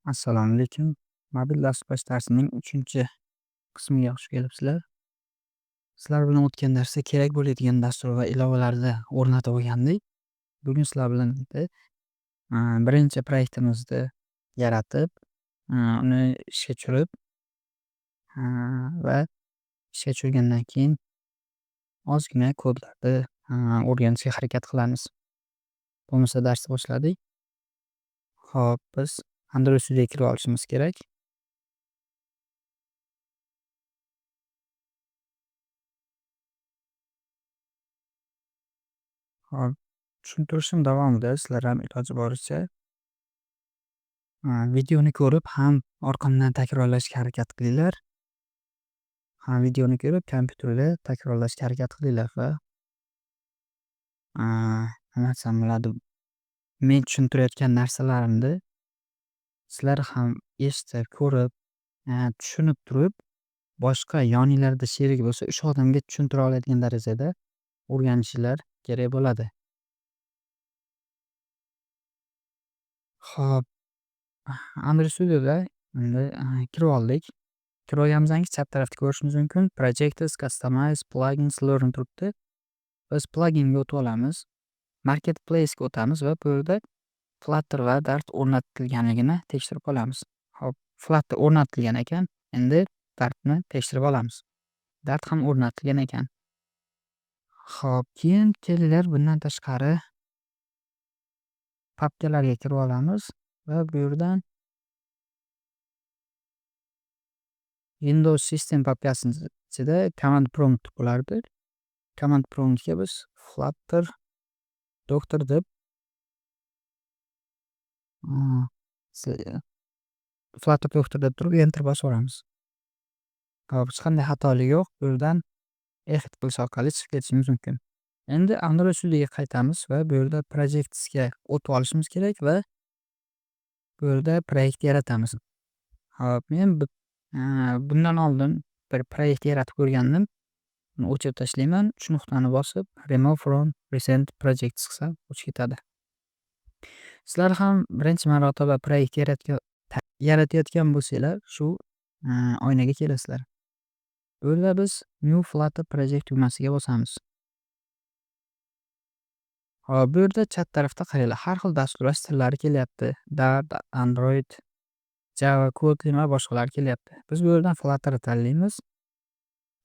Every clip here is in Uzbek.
Assalomu alaykum. Mobil dasturlash darsining 3-qismiga xush kelibsizlar. Sizlar bilan o'tgan darsda kerak bo'ladigan dastur va ilovalarni o'rnatib olgandik. Bugun sizlar bilan birinchi proyektimizni yaratib, uni ishga tushirib va ishga tushirgandan keyin ozgina kodlarni o'rganishga harakat qilamiz. Bo'lmasa darsni boshladik. Xo'p, biz Android Studioga kirib olishimiz kerak. Xo'p, tushuntirishim davomida sizlar ham iloji boricha videoni ko'rib ham orqamdan takrorlashga harakat qilinglar. Ham videoni ko'rib kompyuterda takrorlashga harakat qilinglar va nima desam bo'ladi, men tushuntirayotgan narsalarimni sizlar ham eshitib, ko'rib, tushunib turib, boshqa yoninglarda sherik bo'lsa, o'sha odamga tushuntira oladigan darajada o'rganishinglar kerak bo'ladi. Xo'p, Android Studioda endi kirib oldik. Kirib olganimizdan keyin chap tarafda ko'rishimiz mumkin. Projects, Customize, Plugins, Learn turibdi. Biz pluginga o'tib olamiz. Marketplace'ga o'tamiz va bu yerda Flutter va Dart o'rnatilganligini tekshirib olamiz. Xo'p, Flutter o'rnatilgan ekan. Endi Dartni tekshirib olamiz. Dart ham o'rnatilgan ekan. Xo'p, keyin kelinglar bundan tashqari papkalarga kirib olamiz va bu yerdan Windows System papkasini ichida Command Prompt bo'lardi. Command Promptga biz Flutter Doctor deb Flutter Doctor deb turib Enter bosib yuboramiz. Xo'p, hech qanday xatolik yo'q. Bu yerdan exit qilish orqali chiqib ketishimiz mumkin. Endi Android Studioga qaytamiz va bu yerda Projectsga o'tib olishimiz kerak va bu yerda proyekt yaratamiz. Xo'p, men bundan oldin bir proyekt yaratib ko'rgandim. Buni o'chirib tashlayman. 3 nuqtani bosib Remove from recent projects qilsam o'chib ketadi. Sizlar ham birinchi marotaba proyekt yaratayotgan bo'lsanglar, shu oynaga kelasizlar. Bu yerda biz New Flutter Project tugmasiga bosamiz. Xo'p, bu yerda chap tarafda qaranglar, har xil dasturlash tillari kelyapti. Dart, Android, Java, Kotlin va boshqalar kelyapti. Biz bu yerdan Flutterni tanlaymiz.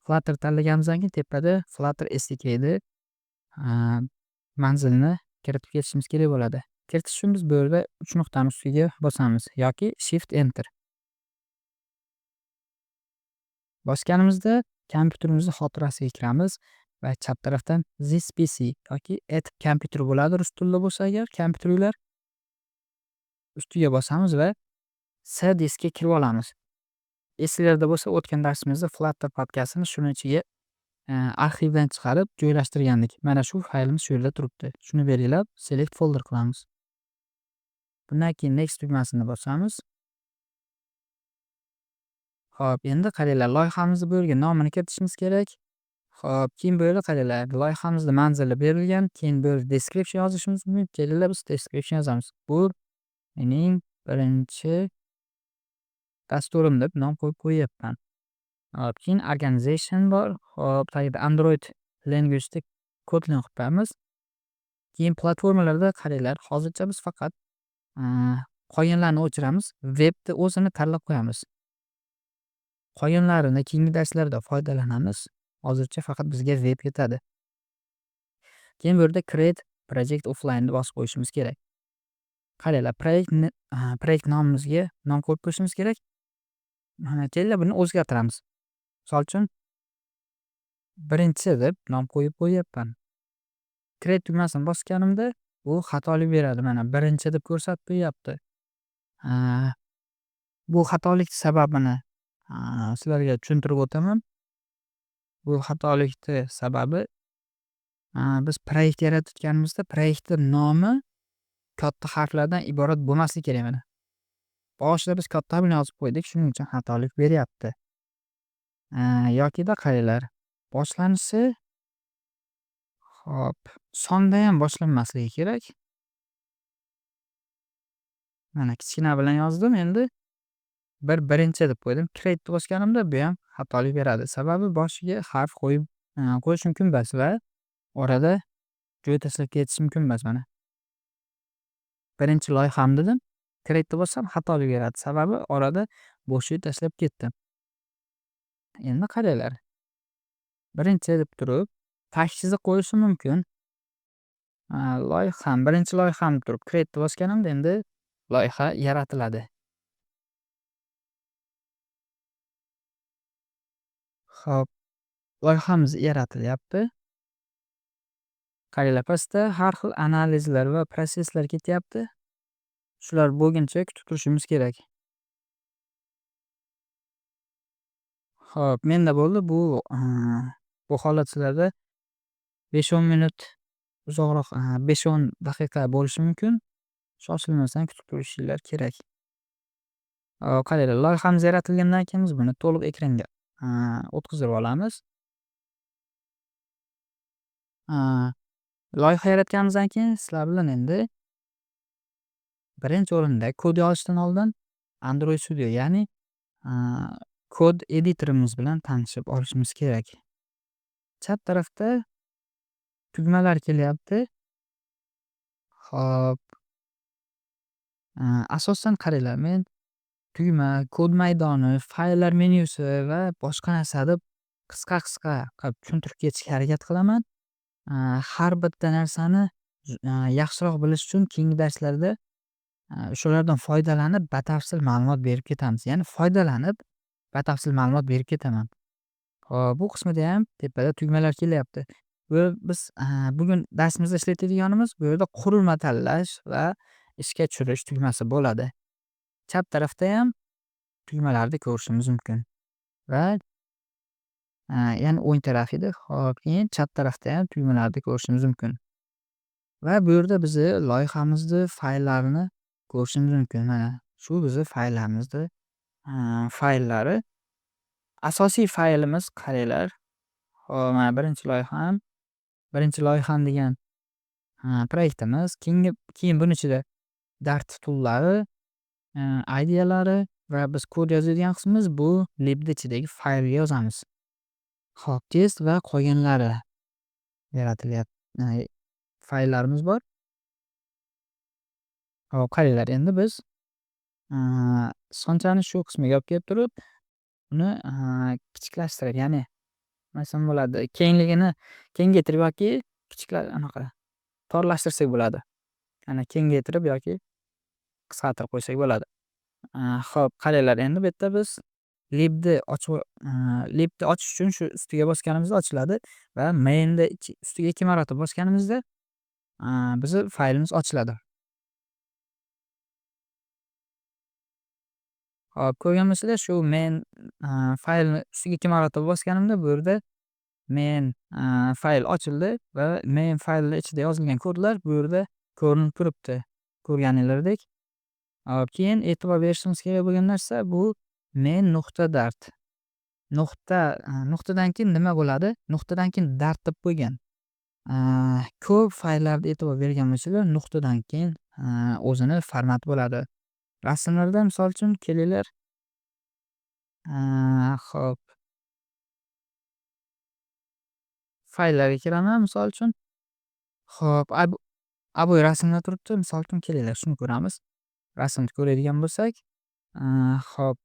Flutter tanlaganimizdan keyin tepada Flutter SDK'ni manzilini kiritib ketishimiz kerak bo'ladi. Kiritish uchun biz bu yerda 3 nuqtani ustiga bosamiz yoki Shift Enter. Bosganimizda kompyuterimizning xotirasiga kiramiz va chap tarafdan This PC yoki Add Computer bo'ladi rus tilida bo'lsa agar kompyuterlar ustiga bosamiz va C diskga kirib olamiz. Esinglarda bo'lsa o'tgan darsimizda Flutter papkasini shuni ichiga arxivdan chiqarib joylashtirgandik. Mana shu faylimiz shu yerda turibdi. Shuni belgilab Select Folder qilamiz. Bundan keyin Next tugmasini bosamiz. Xo'p, endi qaranglar, loyihamizni bu yerga nomini kiritishimiz kerak. Xo'p, keyin bu yerda qaranglar, loyihamizni manzili berilgan, keyin bu yerda description yozishimiz mumkin. Kelinglar biz description yozamiz. Bu mening birinchi dasturim deb nom qo'yib qo'yyapman. Xo'p, keyin organization bor. Xo'p, tagida Android language'da Kotlin qilib qo'yamiz. Keyin platformalarda qaranglar, hozircha biz faqat qolganlarni o'chiramiz, webni o'zini tanlab qo'yamiz. Qolganlarini keyingi darslarda foydalanamiz. Hozircha faqat bizga web yetadi. Keyin bu yerda create project offline deb bosib qo'yishimiz kerak. Qaranglar, proyekt nomimizga nom qo'yib qo'yishimiz kerak. Mana kelinglar buni o'zgartiramiz. Misol uchun birinchi deb nom qo'yib qo'yyapman. Create tugmasini bosganimda bu xatolik beradi. Mana birinchi deb ko'rsatib qo'yyapti. Bu xatolik sababini sizlarga tushuntirib o'taman. Bu xatolikni sababi biz proyekt yaratayotganimizda proyektning nomi katta harflardan iborat bo'lmasligi kerak mana. Boshida biz katta bilan yozib qo'ydik, shuning uchun xatolik beryapti. Yokida qaranglar, boshlanishi xo'p, sonda ham boshlanmasligi kerak. Mana, kichkina bilan yozdim, endi birinchi deb qo'ydim. Create bosganimda bu ham xatolik beradi. Sababi boshiga harf qo'yib qo'yish mumkin emas va orada joy tashlab ketish mumkin emas mana. Birinchi loyiham dedim. Create bossam xatolik beradi. Sababi orada bo'shlik tashlab ketdim. Endi qaranglar. Birinchi deb turib tag chiziq qo'yishim mumkin. Loyiham, birinchi loyiham turib create bosganimda endi loyiha yaratiladi. Xo'p, loyihamiz yaratilyapti. Qaranglar, pastda har xil analizlar va proseslar ketyapti. Shular bo'lguncha kutib turishimiz kerak. Xo'p, menda bo'ldi bu holat sizlarda 5-10 minut uzoqroq, 5-10 daqiqa bo'lishi mumkin. Shoshilmasdan kutib turishinglar kerak. Qaranglar, loyihamiz yaratilgandan keyin biz buni to'liq ekranga o'tkazib olamiz. Loyiha yaratganimizdan keyin sizlar bilan endi birinchi o'rinda kod yozishdan oldin Android Studio, ya'ni kod editorimiz bilan tanishib olishimiz kerak. Chap tarafda tugmalar kelyapti. Xo'p. Asosan qaranglar, men tugma, kod maydoni, fayllar menyusi va boshqa narsa deb qisqa-qisqa qilib tushuntirib ketishga harakat qilaman. Har bitta narsani yaxshiroq bilish uchun keyingi darslarda o'shalardan foydalanib batafsil ma'lumot berib ketamiz. Ya'ni foydalanib batafsil ma'lumot berib ketaman. Xo'p, bu qismida ham tepada tugmalar kelyapti. Bu biz bugun darsimizda ishlatadiganimiz bu yerda qurilma tanlash va ishga tushirish tugmasi bo'ladi. Chap tarafda ham tugmalarni ko'rishimiz mumkin. Va ya'ni o'ng taraf edi. Xo'p, keyin chap tarafda ham tugmalarni ko'rishimiz mumkin. Va bu yerda bizni loyihamizni fayllarini ko'rishimiz mumkin. Mana shu bizni fayllarimizni fayllari. Asosiy faylimiz qaranglar. Xo'p, mana birinchi loyiham, birinchi loyiham degan proyektimiz. Keyin buni ichida Dart tool'lari, IDEalari va biz kod yozadigan qismimiz bu libni ichidagi faylga yozamiz. Xo'p, test va qolganlari yaratilyapti. Fayllarimiz bor. Xo'p, qaranglar, endi biz sichqonchani shu qismiga olib kelib turib, uni kichiklashtirib, ya'ni nima bo'ladi, kengligini kengaytirib yoki kichiklar anaqa torlashtirsak bo'ladi. Ya'ni kengaytirib yoki qisqartirib qo'ysak bo'ladi. Xo'p, qaranglar, endi bu yerda biz libni ochib, libni ochish uchun shu ustiga bosganimizda ochiladi va mainni ustiga 2 marotaba bosganimizda bizni faylimiz ochiladi. Xo'p, ko'rgan bo'lsanglar, shu main faylni ustiga 2 marotaba bosganimda bu yerda main fayl ochildi va main faylni ichida yozilgan kodlar bu yerda ko'rinib turibdi, ko'rganingizdek. Xo'p, keyin e'tibor berishimiz kerak bo'lgan narsa bu main nuqta dart. Nuqta, nuqtadan keyin nima bo'ladi? Nuqtadan keyin dart deb qo'ygan. Ko'p fayllarda e'tibor bergan bo'lsanglar, nuqtadan keyin o'zini formati bo'ladi. Rasmlarda misol uchun kelinglar. Xo'p. Fayllarga kiraman misol uchun. Xo'p, aboy rasmlar turibdi. Misol uchun kelinglar, shuni ko'ramiz. Rasmni ko'radigan bo'lsak, xo'p,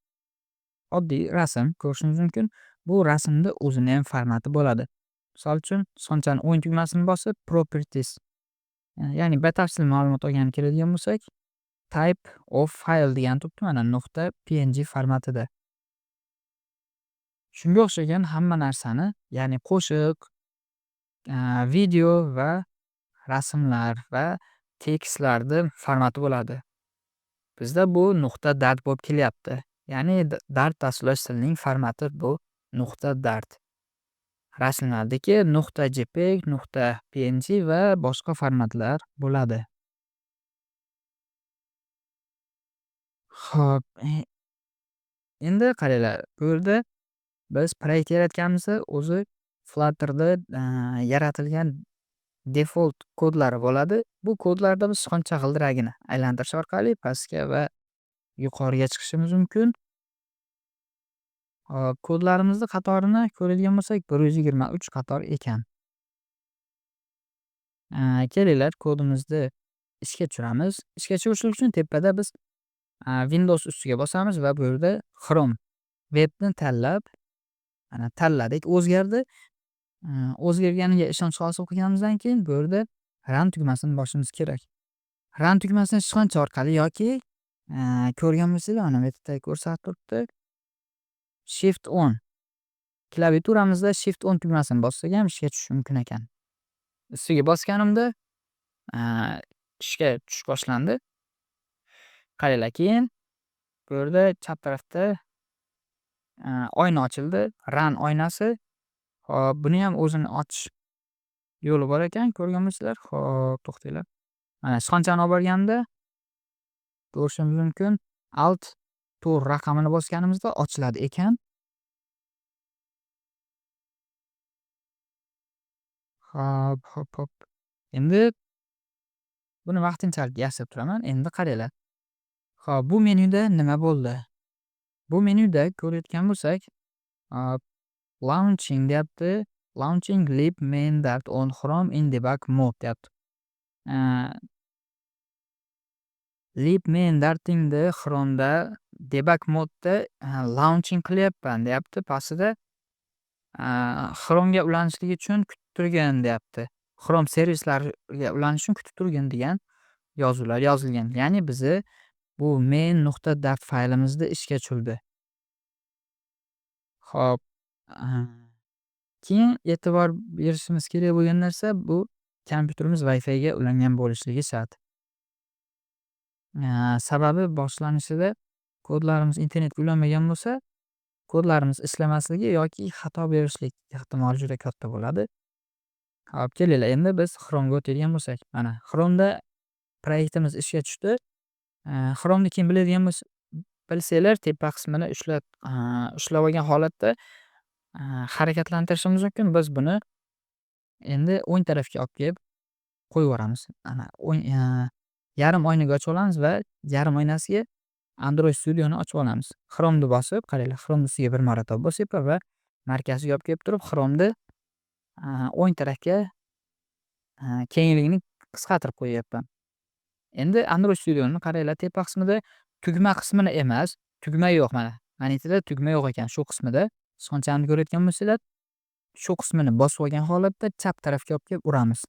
oddiy rasm ko'rishimiz mumkin. Bu rasmda o'zini ham formati bo'ladi. Misol uchun, sichqonchani o'ng tugmasini bosib, properties, ya'ni batafsil ma'lumot olgani keladigan bo'lsak, type of file degan turibdi, mana nuqta png formatida. Shunga o'xshagan hamma narsani, ya'ni qo'shiq, video va rasmlar va tekstlarni formati bo'ladi. Bizda bu nuqta dart bo'lib kelyapti. Ya'ni Dart dasturlash tilining formati bu nuqta dart. Rasmlardagi nuqta jpeg, nuqta png va boshqa formatlar bo'ladi. Xo'p, endi qaranglar, bu yerda biz proyekt yaratganimizda o'zi Flutterda yaratilgan Default kodlari bo'ladi. Bu kodlarda biz sichqoncha g'ildiragini aylantirish orqali pastga va yuqoriga chiqishimiz mumkin. Hop, kodlarimizni qatorini ko'radigan bo'lsak, 123 qator ekan. Kelinglar, kodimizni ishga tushiramiz. Ishga tushirishlik uchun tepada biz Windows ustiga bosamiz va bu yerda Chrome webni tanlab, mana tanladik, o'zgardi. O'zgarganiga ishonch hosil qilganimizdan keyin bu yerda Run tugmasini bosishimiz kerak. Run tugmasini sichqoncha orqali yoki ko'rgan bo'lsanglar, mana bu yerda ko'rsatib turibdi. Shift 10. Klaviaturamizda Shift 10 tugmasini bossak ham ishga tushishi mumkin ekan. Ustiga bosganimda ishga tushish boshlandi. Qaranglar, keyin bu yerda chap tarafda oyna ochildi. Run oynasi. Hop, buni ham o'zini ochish yo'li bor ekan, ko'rgan bo'lsanglar. Hop, to'xtanglar. Mana sichqonchani olib borganimda ko'rishimiz mumkin. Alt 4 raqamini bosganimizda ochiladi ekan. Hop, hop, hop. Endi buni vaqtinchalik yashirib turaman. Endi qaranglar. Hop, bu menyuda nima bo'ldi? Bu menyuda ko'rayotgan bo'lsak, hop, launching deyapti. Launching lib main dart on Chrome in debug mode deyapti. Lib main dartingni Chrome'da debug modda launching qilyapman deyapti. Pastida Chrome'ga ulanishlik uchun kutib turgin deyapti. Chrome servislariga ulanish uchun kutib turgin degan yozuvlar yozilgan. Ya'ni bizni bu main nuqta dart faylimizda ishga tushirdi. Hop, keyin e'tibor berishimiz kerak bo'lgan narsa bu kompyuterimiz Wi-Fi ga ulangan bo'lishligi shart. Sababi boshlanishida kodlarimiz internetga ulanmagan bo'lsa, kodlarimiz ishlamasligi yoki xato berishlik ehtimoli juda katta bo'ladi. Hop, kelinglar, endi biz Chrome'ga o'tadigan bo'lsak, mana Chrome'da proyektimiz ishga tushdi. Chrome'ni keyin biladigan bilsanglar, tepa qismini ushlab olgan holatda harakatlantirishimiz mumkin. Biz buni endi o'ng tarafga olib kelib qo'yib yuboramiz. Ana o'ng yarim oynaga ochib olamiz va yarim oynasiga Android Studio'ni ochib olamiz. Chrome'ni bosib, qaranglar, Chrome ustiga bir marotaba bosyapman va markaziga olib kelib turib, Chrome'ni o'ng tarafga kengligini qisqartirib qo'yyapman. Endi Android Studio'ni qaranglar, tepa qismida tugma qismini emas, tugma yo'q mana. Mana yerda tugma yo'q ekan shu qismida. Sichqonchani ko'rayotgan bo'lsanglar, shu qismini bosib olgan holatda chap tarafga olib kelib uramiz.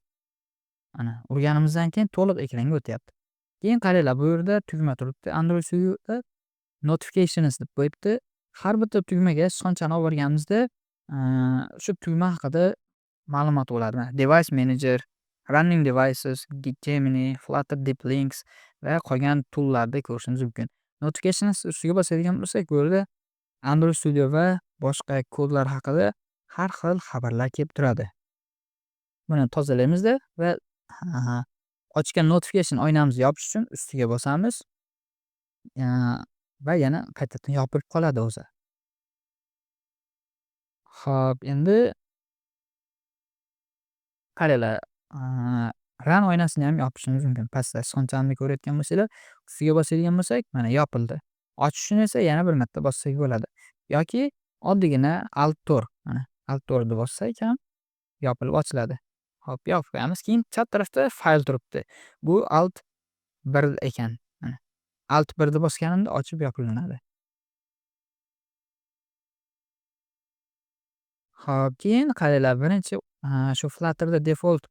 Mana urganimizdan keyin to'liq ekranga o'tyapti. Keyin qaranglar, bu yerda tugma turibdi. Android Studio'da Notifications deb qo'yibdi. Har bitta tugmaga sichqonchani olib borganimizda shu tugma haqida ma'lumot bo'ladi. Mana Device Manager, Running Devices, Gemini, Flutter Deep Links va qolgan toollarni ko'rishimiz mumkin. Notifications ustiga bosadigan bo'lsak, bu yerda Android Studio va boshqa kodlar haqida har xil xabarlar kelib turadi. Buni tozalaymizda va ochgan notification oynamizni yopish uchun ustiga bosamiz. Va yana qaytadan yopilib qoladi o'zi. Xo'p, endi qaranglar, Run oynasini ham yopishimiz mumkin. Pastda sichqonchani ko'rayotgan bo'lsanglar, ustiga bosadigan bo'lsak, mana yopildi. Ochish uchun esa yana bir marta bossak bo'ladi. Yoki oddiygina Alt 4, mana Alt 4 ni bossak ham yopilib ochiladi. Hop, yopib qo'yamiz. Keyin chap tarafda fayl turibdi. Bu Alt 1 ekan. Mana Alt 1 ni bosganimda ochib yopilinadi. Xo'p, keyin qaranglar, birinchi shu Flutterda default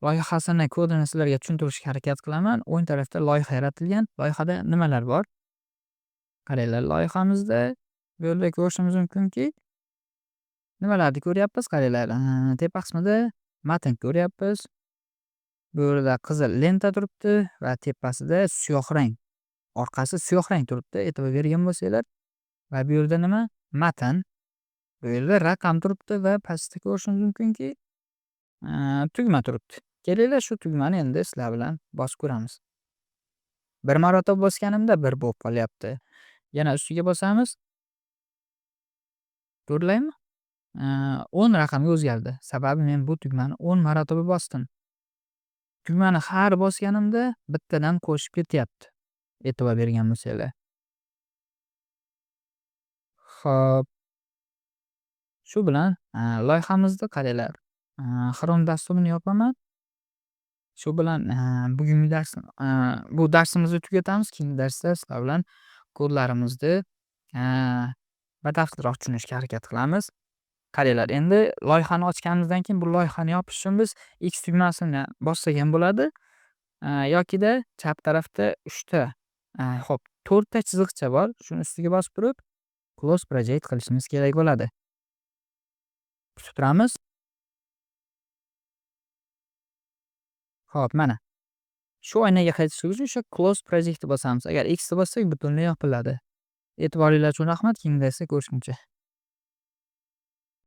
loyihasini kodini sizlarga tushuntirishga harakat qilaman. O'ng tarafda loyiha yaratilgan. Loyihada nimalar bor? Qaranglar, loyihamizda bu yerda ko'rishimiz mumkinki, nimalarni ko'ryapmiz? Qaranglar, tepa qismida matn ko'ryapmiz. Bu yerda qizil lenta turibdi va tepasida siyoh rang, orqasi siyoh rang turibdi. E'tibor bergan bo'lsanglar. Va bu yerda nima? Matn. Bu yerda raqam turibdi va pastda ko'rishimiz mumkinki, tugma turibdi. Kelinglar, shu tugmani endi sizlar bilan bosib ko'ramiz. Bir marotaba bosganimda 1 bo'lib qolyapti. Yana ustiga bosamiz. To'g'rilaymi? 10 raqamga o'zgardi. Sababi men bu tugmani 10 marotaba bosdim. Tugmani har bosganimda bittadan qo'shib ketyapti. E'tibor bergan bo'lsanglar. Xo'p. Shu bilan loyihamizni, qaranglar. Chrome dasturini yopaman. Shu bilan bugungi dars, bu darsimizni tugatamiz. Keyingi darsda sizlar bilan kodlarimizni batafsilroq tushunishga harakat qilamiz. Qaranglar, endi loyihani ochganimizdan keyin bu loyihani yopish uchun biz X tugmasini bossak ham bo'ladi. Yokida chap tarafda 3 ta, xo'p, to'rtta chiziqcha bor. Shuni ustiga bosib turib, Close Project qilishimiz kerak bo'ladi. Kutib turamiz. Xo'p, mana. Shu oynaga qaytish uchun o'sha Close Projectni bosamiz. Agar X ni bossak, butunlay yopiladi. E'tiboringlar uchun rahmat. Keyingi darsda ko'rishguncha.